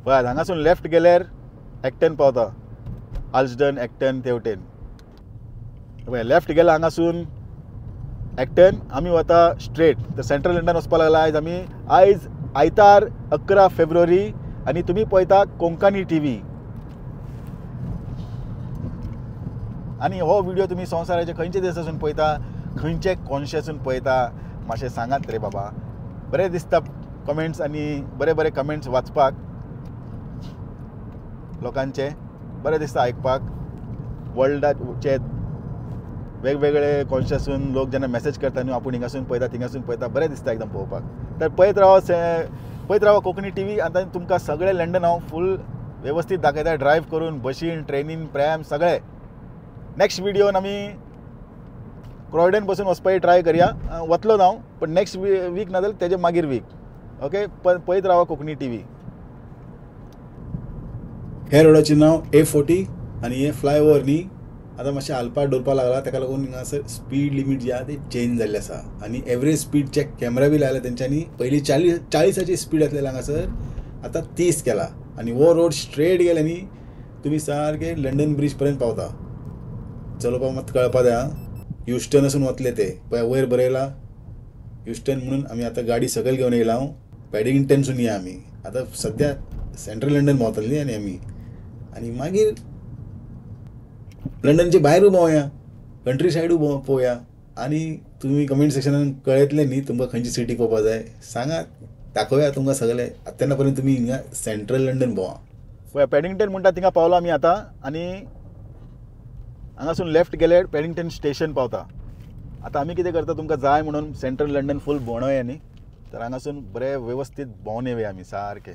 पळयात हांगासून लेफ्ट गेल्यार एक्टन पावता, आल्सडन एक्टन तेवटेन. पळय लेफ्ट गेल्या हांगासून एक्टन, आमी वता स्ट्रेट तर सेंट्रल लंडन वचपाक लागला आयज आमी. आयज आयतार 11 फेब्रुवारी आनी तुमी पळयता कोंकणी टीव्ही. आनी हो व्हिडिओ तुमी संवसाराचे खंयचे देशासून पळयता, खंयचे कोनशेसून पळयता मातशें सांगात रे बाबा. बरें दिसता कमेंट्स आनी बरे बरे कमेंट्स वाचपाक लोकांचे, बरें दिसता आयकपाक. वर्ल्डाचे वेगवेगळे कोनशासून लोक जेन्ना मॅसेज करता न्हू, आपूण हिंगासून पळयता थिंगासून पळयता, बरें दिसता एकदम पळोवपाक. तर पळयत रावा, पळयत रावा कोंकणी टीव्ही. आतां तुमकां सगळें लंडन हांव फूल वेवस्थीत दाखयता, ड्रायव्ह करून, बशीन, ट्रेनीन, प्रॅम सगळें. नेक्स्ट व्हिडियोन आमी क्रॉयडन बसून वचपाची ट्राय करया, वतलो ना हांव, पण नेक्स्ट वीक ना जाल्यार तेजे मागीर वीक. ओके, पळयत रावा कोंकणी टीव्ही. हे रोडाचें नांव A40 आनी हे फ्लायओवर न्ही आतां मातशें हालपा डोलपा लागला, ताका लागून हिंगासर स्पीड लिमीट जी आहा ती चेंज जाल्ली आसा. आनी एवरेज स्पीड चेक कॅमेरा बी लायला तेंच्यांनी. पयलीं 40 स्पीड आसलेली हांगासर, आतां 30 केला. आनी हो रोड स्ट्रेट गेले न्ही तुमी सारके लंडन ब्रिज पर्यंत पावता. चलोवपाक मात कळपा जाय, ह्युस्टनासून वतले ते पळय वयर बरयला ह्युस्टन म्हणून. आमी आतां गाडी सकयल घेवन येयला हांव, पॅडिंग्टनसून या आमी आतां सद्या सेंट्रल लंडन भोंवतली न्ही. आनी आमी आनी मागीर लंडनचे भायरूय भोंवया, कंट्री सायडूय पळोवया. आनी तुमी कमेंट सेक्शनान कळयतले न्ही तुमकां खंयची सिटी पळोवपा जाय, सांगात, दाखोवया तुमकां सगळें. तेन्ना पर्यंत तुमी हिंगा सेंट्रल लंडन भोंवा. पळय पॅडिंग्टन म्हणटा थिंगा पावलो आमी आतां. आनी हांगासून लेफ्ट गेल्यार पॅडिंग्टन स्टेशन पावता. आतां आमी कितें करता, तुमकां जाय म्हणून सेंट्रल लंडन फूल भोंवया न्ही, तर हांगासून बरें वेवस्थीत भोंवन येवया आमी सारकें.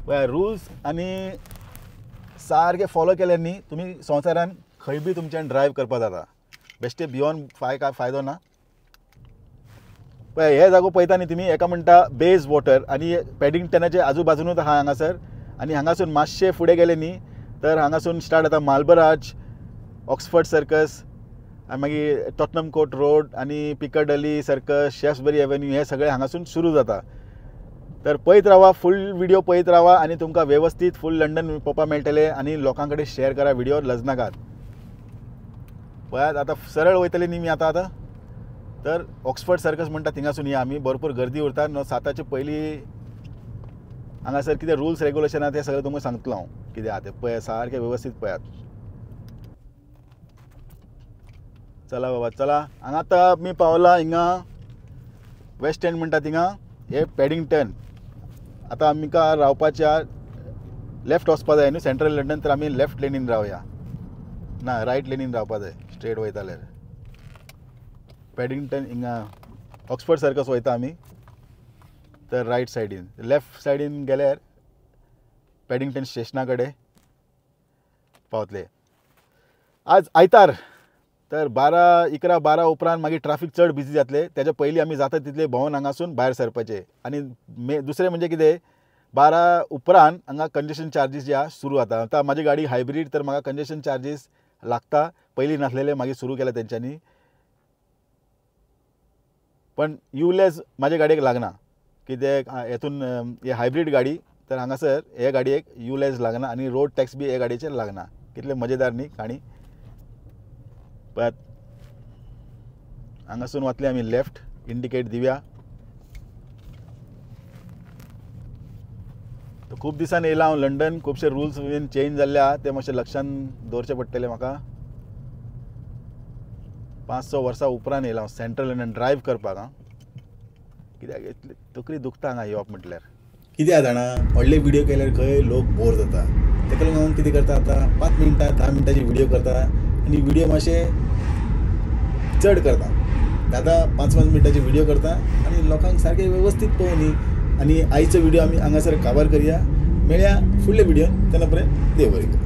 पळय रुल्स आनी सारके फॉलो केले न्ही तुमी संवसारान खंय बी तुमच्यान ड्रायव्ह करपाक जाता, बेश्टे बियोन फाय काय फायदो ना. पळय हे जागो पळयता न्ही तुमी, हेका म्हणटा बेज वॉटर. आनी पॅडिंग्टनाचे आजू बाजूनूच आहा हांगासर. आनी हांगासून मातशें फुडें गेले न्ही तर हांगासून स्टार्ट जाता मार्बल आर्च, ऑक्सफर्ड सर्कस, आनी मागीर टॉटनम कोर्ट रोड आनी पिकडली सर्कस, शेफ्सबरी एव्हेन्यू, हे सगळे हांगासून सुरू जाता. तर पळयत रावा, फूल व्हिडिओ पळयत रावा आनी तुमकां वेवस्थीत फूल लंडन पळोवपाक मेळटलें. आनी लोकां कडेन शेअर करा व्हिडिओ, लजनाकात. पळयात आतां सरळ वयतले न्ही मी आतां आतां तर ऑक्सफर्ड सर्कस म्हणटा थिंगासून या आमी. भरपूर गर्दी उरता न्हू 7 पयलीं. हांगासर कितें रुल्स रेगुलेशन आहा तें सगळें तुमकां सांगतलो हांव कितें आहा तें. पळय सारकें वेवस्थीत पळयात. चला बाबा चला, हांगा आतां आमी पावला हिंगा वेस्ट एंड म्हणटा थिंगा, हे पॅडिंग्टन. आतां आमकां रावपाच्या लेफ्ट वचपा जाय न्हू सेंट्रल लंडन, तर आमी लेफ्ट लेनीन रावया ना, रायट लेनीन रावपा जाय स्ट्रेट वयता जाल्यार. पॅडिंग्टन हिंगा ऑक्सफर्ड सर्कस वयता आमी, तर रायट सायडीन. लेफ्ट सायडीन गेल्यार पॅडिंग्टन स्टेशना कडेन पावतले. आज आयतार, तर 12, 11, 12 उपरांत मागीर ट्राफीक चड बिजी जातले. तेच्या पयलीं आमी जाता तितले भोंवन हांगासून भायर सरपाचे. आनी दुसरें म्हणजे कितें, 12 उपरांत हांगा कंजेशन चार्जीस जे आहा सुरू जाता. आतां म्हाजी गाडी हायब्रीड, तर म्हाका कंजेशन चार्जीस लागता, पयलीं नासलेले मागीर सुरू केले तेंच्यांनी. पण युलेस म्हाजे गाडयेक लागना, कित्याक हेतून हे हायब्रीड गाडी, तर हांगासर हे गाडयेक युलेस लागना आनी रोड टॅक्स बी हे गाडयेचेर लागना. कितले मजेदार न्ही काणी. पळयात हांगासून वतले आमी लेफ्ट, इंडिकेट दिवया. खूब दिसान येयला हांव लंडन, खुबशे रुल्स बीन चेंज जाल्ले आहा ते मातशें लक्षान दवरचे पडटले म्हाका. 5-6 वर्सां उपरांत येयला हांव सेंट्रल लंडन ड्रायव्ह करपाक. हां, कित्याक इतली तकली दुखता हांगा येवप म्हटल्यार. कित्याक जाणा, व्हडले व्हिडिओ केल्यार खंय लोक बोर जाता, ताका लागून हांव कितें करता आतां 5 मिनटां 10 मिनटांची व्हिडिओ करता आनी व्हिडिओ मातशे चड करता. आतां 5-5 मिनटांचे व्हिडिओ करता आनी लोकांक सारकें वेवस्थीत पळोवनी. आनी आयचो व्हिडिओ आमी हांगासर काबार करया. मेळया फुडले व्हिडिओ, तेन्ना पर्यंत देव बरें करूं.